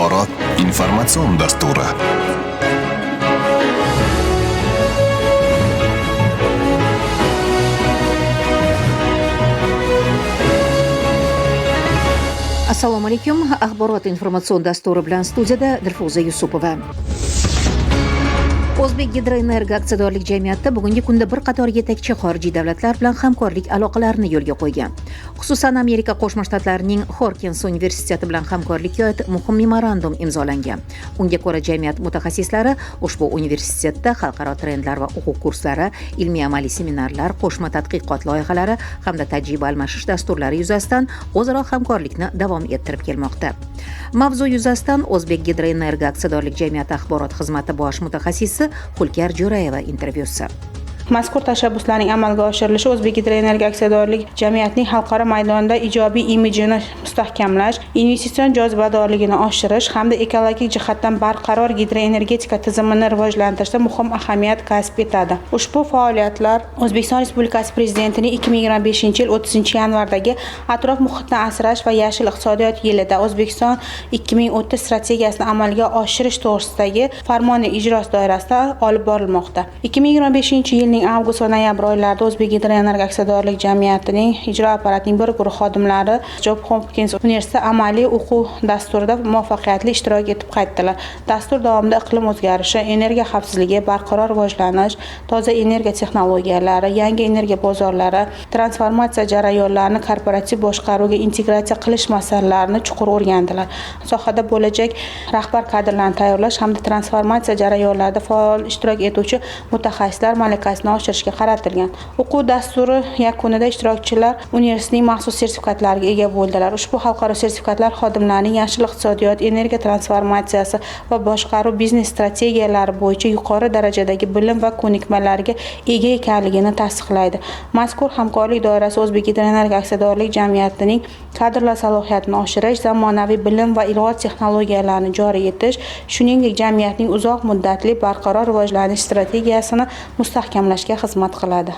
Axborot informatsion dasturi. Assalomu alaykum. Axborot informatsion dasturi bilan studiyada Dilfuza Yusupova. O'zbek Gidroenergo aksiyadorlik jamiyati bugungi kunda bir qator yetakchi xorijiy davlatlar bilan hamkorlik aloqalarini yo'lga qo'ygan. Xususan, Amerika Qo'shma Shtatlarining Hopkins universiteti bilan hamkorlikka oid muhim memorandum imzolangan. Unga ko'ra, jamiyat mutaxassislari ushbu universitetda xalqaro trendlar va o'quv kurslari, ilmiy-amaliy seminarlar, qo'shma tadqiqot loyihalari hamda tajriba almashish dasturlari yuzasidan o'zaro hamkorlikni davom ettirib kelmoqda. Mavzu yuzasidan O'zbek Gidroenergo aksiyadorlik jamiyati axborot xizmati bosh mutaxassisi Xulkar Jo'rayeva intervyusi. Mazkur tashabbuslarning amalga oshirilishi O'zbek Gidroenergo aksiyadorlik jamiyatining xalqaro maydonda ijobiy imijini mustahkamlash, investitsion jozibadorligini oshirish hamda ekologik jihatdan barqaror gidroenergetika tizimini rivojlantirishda muhim ahamiyat kasb etadi. Ushbu faoliyatlar O'zbekiston Respublikasi Prezidentining 2025-yil 30-yanvardagi atrof muhitni asrash va yashil iqtisodiyot yilida O'zbekiston 2030 strategiyasini amalga oshirish to'g'risidagi farmoni ijrosi doirasida olib borilmoqda. 2025-yilning avgust va noyabr oylarida O'zbek Gidroenergo aksiyadorlik jamiyatining ijro apparatining bir guruh xodimlari John Hopkins universiteti amaliy o'quv dasturida muvaffaqiyatli ishtirok etib qaytdilar. Dastur davomida iqlim o'zgarishi, energiya xavfsizligi, barqaror rivojlanish, toza energiya texnologiyalari, yangi energiya bozorlari, transformatsiya jarayonlarini korporativ boshqaruvga integratsiya qilish masalalarini chuqur o'rgandilar. Sohada bo'lajak rahbar kadrlarni tayyorlash hamda transformatsiya jarayonlarida faol ishtirok etuvchi mutaxassislar malakasini oshirishga qaratilgan. O'quv dasturi yakunida ishtirokchilar universitetning maxsus sertifikatlariga ega bo'ldilar. Ushbu xalqaro sertifikatlar xodimlarning yashil iqtisodiyot, energiya transformatsiyasi va boshqaruv biznes strategiyalari bo'yicha yuqori darajadagi bilim va ko'nikmalarga ega ekanligini tasdiqlaydi. Mazkur hamkorlik doirasi O'zbek Gidroenergo aksiyadorlik jamiyatining kadrlar salohiyatini oshirish, zamonaviy bilim va ilg'or texnologiyalarini joriy etish, shuningdek jamiyatning uzoq muddatli barqaror rivojlanish strategiyasini mustahkamlashga xizmat qiladi.